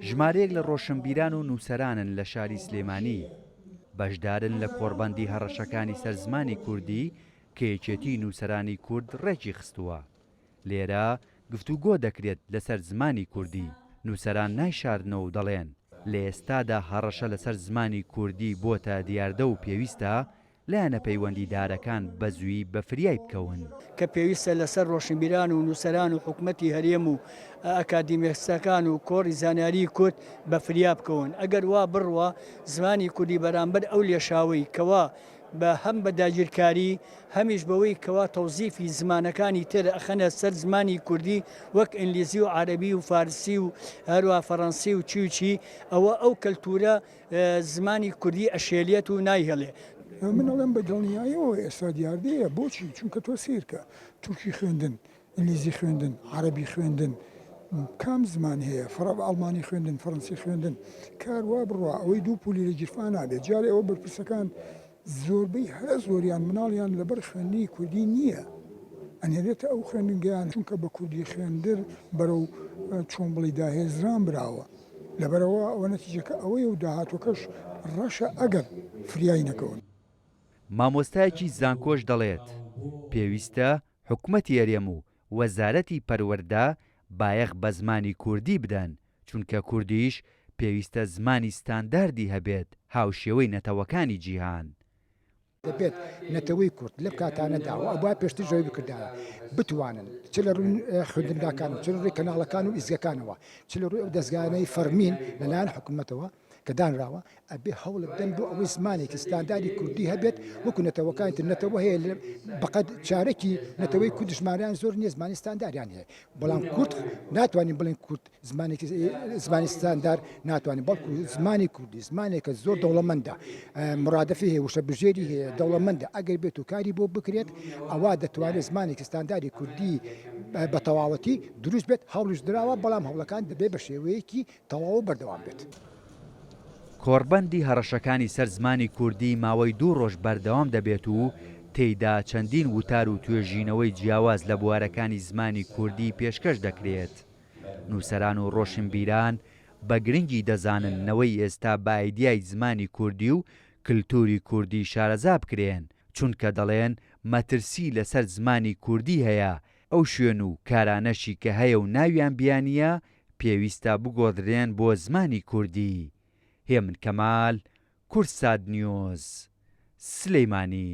ژمارەیەک لە ڕۆشنبیران و نووسەرانن لە شاری سلێمانی، بەشدارن لە کۆڕبەندی هەڕەشەکانی سەر زمانی کوردی کە یەکێتیی نووسەرانی کورد ڕێکی خستووە. لێرە گفتوگۆ دەکرێت لەسەر زمانی کوردی، نووسەران نایشارنەوە و دەڵێن، لە ئێستادا هەڕەشە لەسەر زمانی کوردی بۆتە دیاردە و پێویستە لایەنە پەیوەندیدارەکان بە زوویی بە فریای بکەون. کە پێویستە لەسەر ڕۆشنبیران و نووسەران و حکومەتی هەرێم و ئەکادیمیستەکان و کۆڕی زانیاریی کورد بە فریا بکەون. ئەگەر وا بڕوا زمانی کوردی بەرامبەر ئەو لێشاوەی کەوا بە هەم بە داگیرکاری هەمیش بەوەی کەوا تەوزیفی زمانەکانی تر ئەخەنە سەر زمانی کوردی وەک ئینگلیزی و عەرەبی و فارسی و هەروا فەڕەنسی و چی و چی ئەوە ئەو کەلتورە زمانی کوردی ئەشێلێت و نایهێڵێ. من ئەڵێم بە دڵنیایەوە ئێستا دیاردەیە، بۆچی؟ چونکە تۆ سەیرکە تورکی خوێندن، ئینگلیزی خوێندن، عەرەبی خوێندن، کام زمان هەیە، ئەڵمانی خوێندن، فەرەنسی خوێندن، کار وا بڕوا ئەوەی دوو پولی لە گیرفانا بێت، جارێ ئەوە بەرپرسەکان زۆربەی هەرە زۆریان مناڵیان لەبەر خوێندنی کوردی نییە ئەنێرێتە ئەو خوێندنگەیان چونکە بە کوردی خوێندر بەرەو چۆن بڵی داهێزران براوە لەبەرئەوە ئەوە نەتیجەکە ئەوەیە و داهاتوەکەش ڕەشە ئەگەر فریای نەکەون. مامۆستایەکی زانکۆش دەڵێت، پێویستە حکومەتی هەرێم و وەزارەتی پەروەردە بایەخ بە زمانی کوردی بدەن، چونکە کوردیش پێویستە زمانی ستانداردی هەبێت هاوشێوەی نەتەوەکانی جیهان. دەبێت نەتەوەی کورد لەم کاتانەدا و ئەبوایە پێشتریش ئەوەی بکردایە بتوانن چ لە ڕووی خوێندنگاکان و چ لە ڕووی کەناڵەکان و ئیزگەکانەوە چ لە ڕووی ئەو دەزگایانەی فەڕمین لەلایەن حکوومەتەوە کە دانراوە ئەبێ هەوڵ بدەن بۆ ئەوەی زمانێکی ستانداری کوردی هەبێت وەکو نەتەوەکانی تر نەتەوە هەیە بەقەد چارەکی نەتەوەی کورد ژمارەیان زۆر نییە زمانی ستانداریان هەیە بەڵام کورد ناتوانین بڵێن کورد زمانێکی زمانی ستاندار ناتوانین بەڵکو زمانی کوردی زمانێکە زۆر دەوڵەمەندە مرادفی هەیە وشە بژێری هەیە دەوڵەمەندە ئەگەر بێت و کاری بۆ بکرێت ئەوە دەتوانێت زمانێکی ستانداری کوردی بە تەواوەتی دروست بێت هەوڵیش دراوە بەڵام هەوڵەکان دەبێت بە شێوەیەکی تەواو بەردەوام بێت. کۆڕبەندی هەڕەشەکانی سەر زمانی کوردی ماوەی دوو ڕۆژ بەردەوام دەبێت و تێیدا چەندین وتار و توێژینەوەی جیاواز لە بوارەکانی زمانی کوردی پێشکەش دەکرێت. نووسەران و ڕۆشنبیران بە گرنگی دەزانن نەوەی ئێستا بە ئایدیای زمانی کوردی و کلتوری کوردی شارەزا بکرێن، چونکە دەڵێن مەترسی لەسەر زمانی کوردی هەیە، ئەو شوێن و کارانەشی کە هەیە و ناویان بیانییە پێویستە بگۆڕدرێن بۆ زمانی کوردی. هێمن کەمال، کوردسات نیوز، سلیمانی.